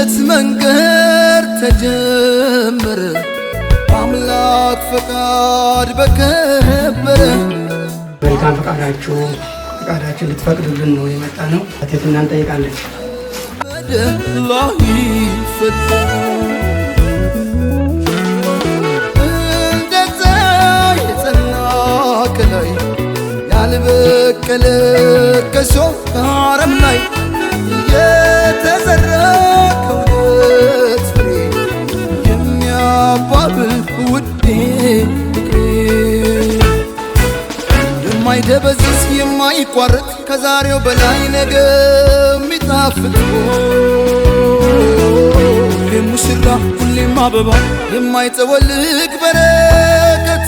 እውነት መንገድ ተጀመረ፣ በአምላክ ፈቃድ በከበረ መልካም ፈቃዳችሁ ልትፈቅዱልን ነው የመጣ ነው። ትህትና እንጠይቃለን። ላይ ፈታ እንደ ፀሐይ የጸና ከላይ ያልበቀለ ከሶፍ አረም ላይ የተዘራ ከእውነት ፍሬ የሚያባብል ውዴ ፍቅሬ የማይደበዝዝ የማይቋረጥ ከዛሬው በላይ ነገ የሚጣፍጥ ሁሌም ሙሽራ ሁሌም አበባ የማይጠወልግ በረከት